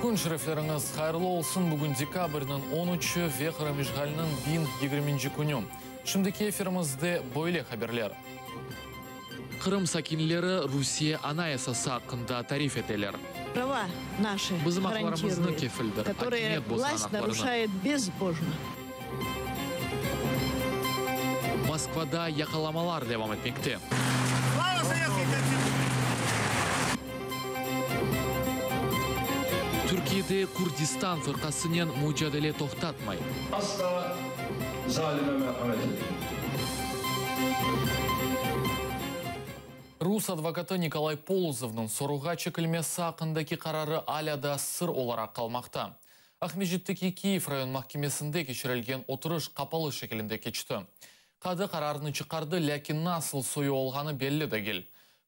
Kün şerefleriñiz hayırlı olsun! Bugün dekabrniñ on üçü ve Qırım işğaliniñ 1020-nci künü. Şimdiki efirimizde böyle haberler. Qırım sakinleri Rusiye Anayasası aqqında tarif eteler. Prava naşı Bizim aqlarımıznı garantирует, kefildir, которые akimiyet bozğan власть aqlarını. нарушает безбожно. Moskvada yaqalamalar devam etmekte. Slava Sovetskiy Konstitutsiya! Türkiyede Kürdistan fırqasınen mucadele toqtatmay. Asla zalime merhamet etmey. Rus advokatı Nikolay Polozovnıñ sorğuğa çekilmesi aqqındaki qararı alâ daa sır olaraq qalmaqta. Aqmescitteki Kiyev rayon mahkemesinde keçirilgen oturış qapalı şekilinde keçti. Qadı qararnı çıqardı, lâkin nasıl soyu olğanı belli degil.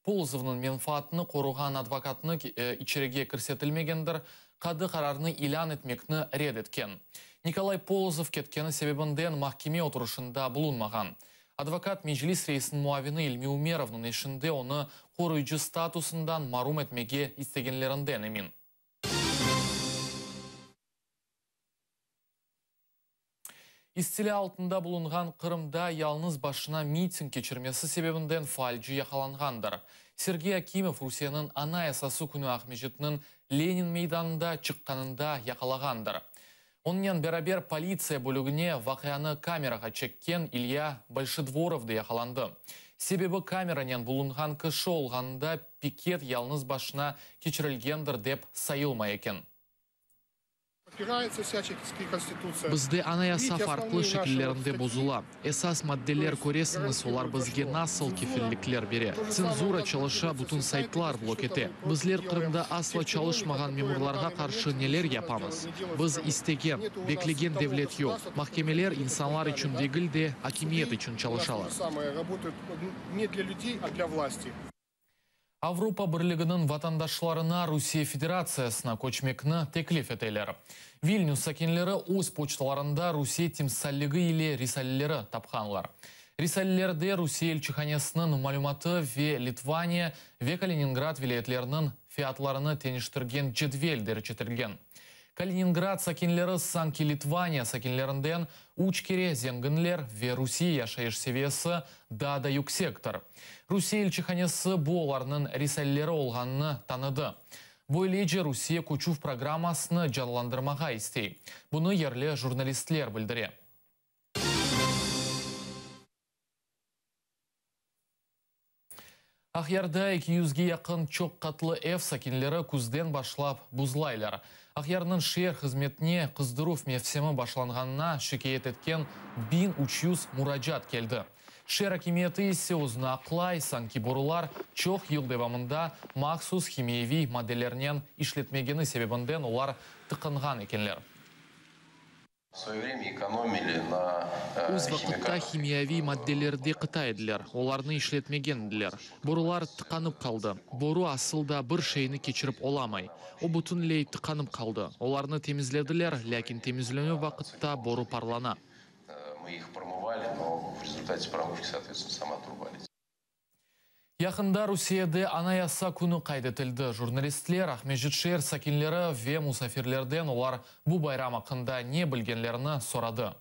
Polozovnıñ menfaatını qoruğan advokatnı içerige kirsetilmegendir, qadı qararnı ilân etmekni red etken. Nikolay Polozov ketkeni sebebinden mahkeme oturışında bulunmağan. Advokat Meclis reisiniñ muavini İlmi Umerovnıñ işinde onı qoruyıcı statusından marum etmege istegenlerinden emin. İstilâ altında bulunğan Qırımda yalnız başına miting keçirmesi sebebinden faalci yaqalanğandır. Sergey Akimov Rusiyeniñ Anayasası künü Aqmescitniñ Lenin meydanında çıqqanında yaqalağandır. Onıñnen beraber politsiya bölügine vaqianı kamerağa çekken İlya Bolşedvorov da yaqalandı. Sebebi kameranen bulunğan kişi olğanında piket yalnız başına keçirilgendir dep sayılmay eken. Bizde Anayasa farqlı şekillerinde bozula. Esas maddeler, köresiñiz, olar bizge nasıl kefillikler bere. Tsenzura çalışa, bütün saytlar blok ete. Bizler Qırımda asla çalışmağan memurlarğa qarşı neler yapamız? Biz istegen, beklegen devlet yoq. Mahkemeler insanlar içün degil de, akimiyet içün çalışalar. Avropa Birliginiñ vatandaşlarına Rusiye Federatsiyasına köçmekni teklif eteler. Vilnius sakinleri öz poçtalarında Rusiye timsalligi ile risaleleri tapqanlar. Risalelerde Rusiye elçihanesiniñ malümatı ve Litvaniya ve Kaliningrad vilâyetleriniñ fiyatlarını teñiştirgen cedvel derc etilgen. Kaliningrad sakinleri sanki Litvaniya sakinlerinden üç kere zenginler ve Rusiye yaşayış seviyesi daa da yüksektir. Rusiye elçihanesi bu olarnıñ risaleleri olğanını tanıdı. Böylece Rusiye köçüv programmasını canlandırmağa istey. Bunı yerli jurnalistler bildire. Aqyarda eki yüzge yaqın çoq qatlı ev sakinleri küzden başlap buzlaylar. Aqyarnıñ şeer hızmetine qızdıruv mevsimi başlanğanına şikâyet etken 1300 muracaat keldi. Şeer akimiyeti ise özüni aqlay, sanki borular çoq yıl devamında mahsus himiyeviy maddelernen işletmegeni sebebinden olar tıqınğan ekenler. Öz vaqıtta himiyaviy maddelerde qıta ediler, olarnı işletmegen ediler. Borular tıqanıp qaldı. Boru asıl da bir şeyni keçirip olamay. O bütünley tıqanıp qaldı. Olarnı temizlediler, lâkin temizlenüv vaqıtta boru parlana. Yaqında Rusiyede Anayasa künü qayd etildi. Jurnalistler Aqmescit şeer sakinleri ve musafirlerden olar bu bayram aqqında ne bilgenlerini soradı.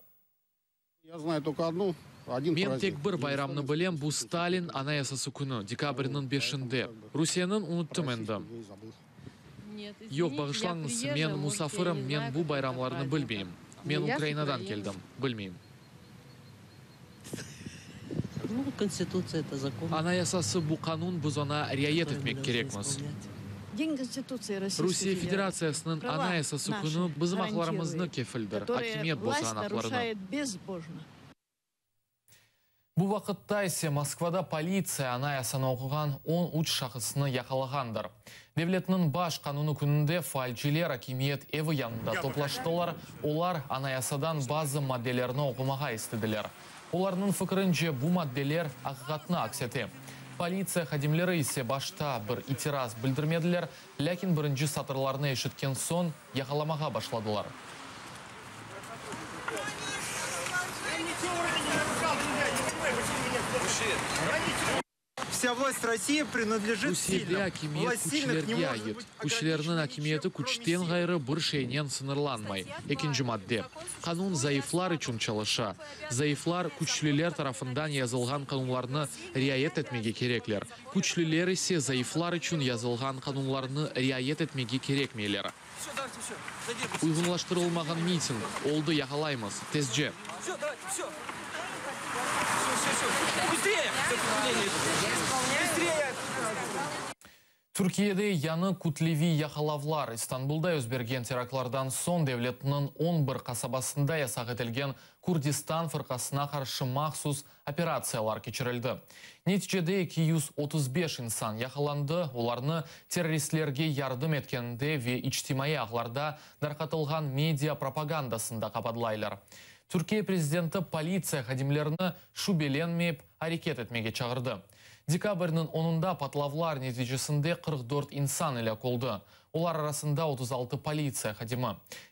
Men tek bir bayramnı bilem, bu Stalin Anayasası künü, dekabrniñ beşinde. Rusiyeniñ unuttım endi. Yoq, bağışlañız, men musafirim, men bu bayramlarnı bilmeyim. Men Ukrainadan keldim, bilmeyim. Anayasası bu qanun, biz oña riayet etmek kerekmiz. Rusiye Federatsiyasınıñ Anayasası künü bizim aqlarımıznı kefildir, akimiyet bozğan aqlarını. Bu vaqıtta ise Moskvada politsiya Anayasanı oquğan on üç şahısnı yaqalağandır. Devletniñ baş qanunı kününde faalciler akimiyet evi yanında toplaştılar, olar Anayasadan bazı maddelerni oqumağa istediler. Olarnıñ fikirince, bu maddeler aqiqatnı aks ete. Politsiya hadimleri ise başta bir itiraz bildirmediler, lâkin birinci satırlarnı eşitken soñ yaqalamağa başladılar. Вся власть России принадлежит Rusiyede сильным. akimiyet Власть сильных не küçlerge может ait. быть Küçlerniñ ограничена akimiyeti ничем, кроме küçten силы. ğayrı bir şeynen sıñırlanmay. Ekinci madde. Qanun zayıflar içün çalışa. Zayıflar küçlüler tarafından yazılğan qanunlarnı riayet etmege kerekler. Küçlüler ise zayıflar içün yazılğan qanunlarnı riayet etmege kerekmeyler. Uyğunlaştırılmağan miting. Oldı, yaqalaymız. Tezce. Türkiyede yañı kütleviy yaqalavlar. İstanbulda yüz bergen teraktlardan soñ devletniñ on bir qasabasında yasaq etilgen Kürdistan fırqasına qarşı mahsus operatsiyalar keçirildi. Neticede 235 insan yaqalandı, olarnı terroristlerge yardım etkeninde ve içtimaiy ağlarda darqatılğan media propagandasında qabaatlaylar. Türkiye prezidenti politsiya hadimlerini şübelenmeyip areket etmege çağırdı. Dekabrniñ onunda patlavlar neticesinde 44 insan elâk oldı, olar arasında 36 politsiya hadimi.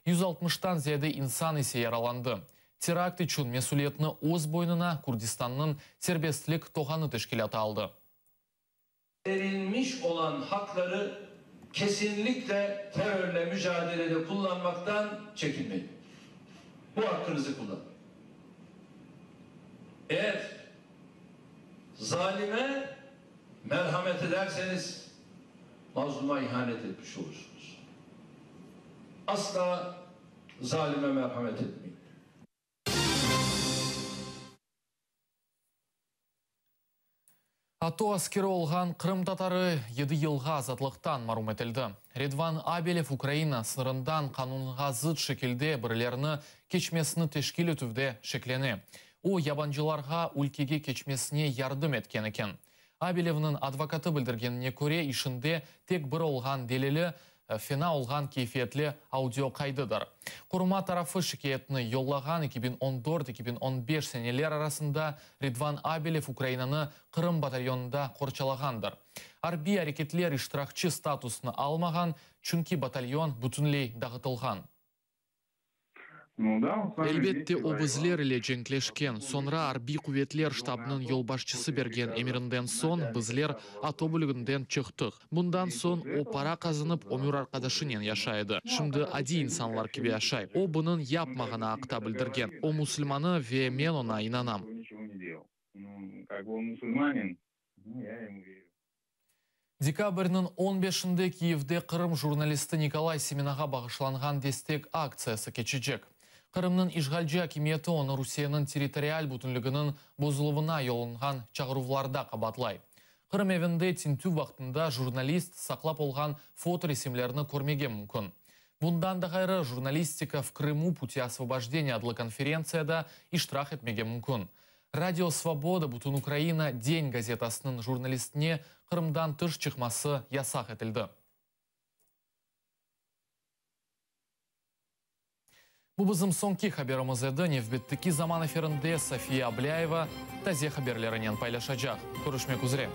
160-tan ziyade insan ise yaralandı. Terakt içün mesüliyetni öz boynuna Kürdistannıñ Serbestlik Toğanı teşkilâtı aldı. Verilmiş olan hakları kesinlikle terörle mücadelede kullanmaktan çekinmeyin. Bu hakkınızı kullanın. Eğer zalime merhamet ederseniz mazluma ihanet etmiş olursunuz. Asla zalime merhamet etmeyin. ATO askeri olğan qırımtatarı yedi yılğa azatlıqtan marum etildi. Redvan Abelev Ukraina sıñırından qanunğa zıt şekilde birilerini keçmesini teşkil etüvde şeklene. O, yabancılarğa ülkege keçmesine yardım etken eken. Abelevniñ advokatı bildirgenine köre, işinde tek bir olğan delili, fena olğan keyfiyetli audioqaydıdır. Qoruma tarafı şikâyetni yollağan 2014, 2015 seneler arasında Ridvan Abelev Ukrainanı Qırım batalyonında qorçalağandır. Arbiy areketler iştirakçi statusını almağan, çünki batalyon bütünley dağıtılğan. Elbette, o bizler ile cenkleşken, soñra arbiy quvetler ştabınıñ yolbaşçısı bergen emirinden soñ bizler ATO bölüginden çıqtıq. Bundan soñ o para qazanıp, ömür arqadaşınen yaşay edi. Şimdi adiy insanlar kibi yaşay. O, bunıñ yapmağanı aqta bildirgen. O, musulmanı ve men oña inanam. Dekabrniñ on beşinde Kiyevde Qırım jurnalisti Nikolay Semenağa bağışlanğan destek aktsiyası keçecek. Qırımnıñ işğalci akimiyeti onı Rusiyeniñ territorial bütünliginiñ bozuluvına yollanğan çağıruvlarda qabaatlay. Qırım evinde tintüv vaqtında jurnalist saqlap olğan fotoresimlerni körmege mümkün. Bundan da ğayrı, Jurnalistika v Krımu, püti osvobojdeniya adlı konferentsiyada iştirak etmege mümkün. Radio Svoboda Bütünukraina Den gazetasınıñ jurnalistine Qırımdan tış çıqması yasaq etildi. Bu bizim soñki haberimiz edi. Nevbetteki zaman efirinde Safiye Ablâyeva taze haberlerinen paylaşacaq. Körüşmek üzre.